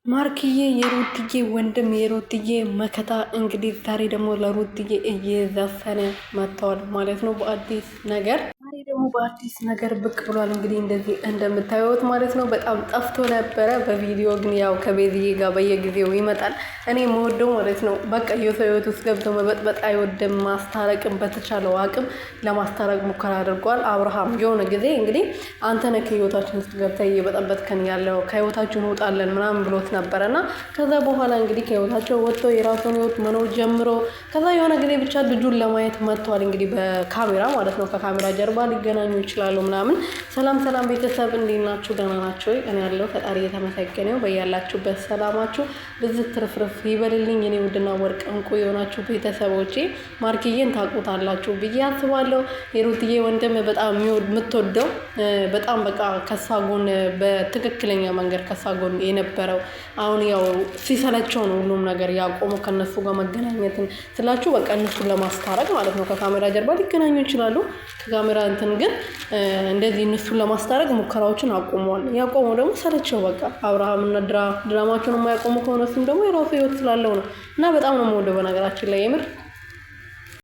ማርክዬ የሩትዬ ወንድም የሩትዬ መከታ እንግዲህ ዛሬ ደግሞ ለሩትዬ እየዘፈነ መጥተዋል ማለት ነው በአዲስ ነገር። ዛሬ ደግሞ በአዲስ ነገር ብቅ ብሏል። እንግዲህ እንደዚህ እንደምታዩት ማለት ነው። በጣም ጠፍቶ ነበረ። በቪዲዮ ግን ያው ከቤዝዬ ጋር በየጊዜው ይመጣል። እኔ መወደው ማለት ነው በቃ የሰው ሕይወት ውስጥ ገብቶ መበጥበጥ አይወድም። ማስታረቅም በተቻለው አቅም ለማስታረቅ ሙከራ አድርጓል። አብርሃም የሆነ ጊዜ እንግዲህ አንተ ነህ ከህይወታችን ውስጥ ገብተህ እየበጠበጥከን ያለው፣ ከህይወታችን እንወጣለን ምናምን ብሎት ነበረ። እና ከዛ በኋላ እንግዲህ ከህይወታቸው ወጥቶ የራሱን ህይወት መኖር ጀምሮ ከዛ የሆነ ጊዜ ብቻ ልጁን ለማየት መጥተዋል። እንግዲህ በካሜራ ማለት ነው። ከካሜራ ጀርባ ሊገናኙ ይችላሉ ምናምን። ሰላም ሰላም ቤተሰብ፣ እንዴት ናችሁ? ደህና ናችሁ ወይ? እኔ ያለው ፈጣሪ የተመሰገነው። በያላችሁበት ሰላማችሁ ብዝት ትርፍርፍ ይበልልኝ። እኔ ውድና ወርቅ እንቁ የሆናችሁ ቤተሰቦቼ፣ ማርክዬን ታውቁታላችሁ ብዬ አስባለሁ። የሩትዬ ወንድም በጣም የምትወደው፣ በጣም በቃ ከሷ ጎን በትክክለኛ መንገድ ከሷ ጎን የነበረው፣ አሁን ያው ሲሰለቸው ነው ሁሉም ነገር ያቆመው። ከነሱ ጋር መገናኘትን ስላችሁ በቃ እነሱን ለማስታረቅ ማለት ነው። ከካሜራ ጀርባ ሊገናኙ ይችላሉ። ከካሜራ እንትን ግን እንደዚህ እነሱን ለማስታረቅ ሙከራዎችን አቁመዋል። ያቆመው ደግሞ ሰለቸው በቃ። አብርሃምና ድራማቸውን የማያቆሙ ከሆነ እሱም ደግሞ የራሱ ህይወት ስላለው ነው። እና በጣም ነው የምወደው በነገራችን ላይ የምር።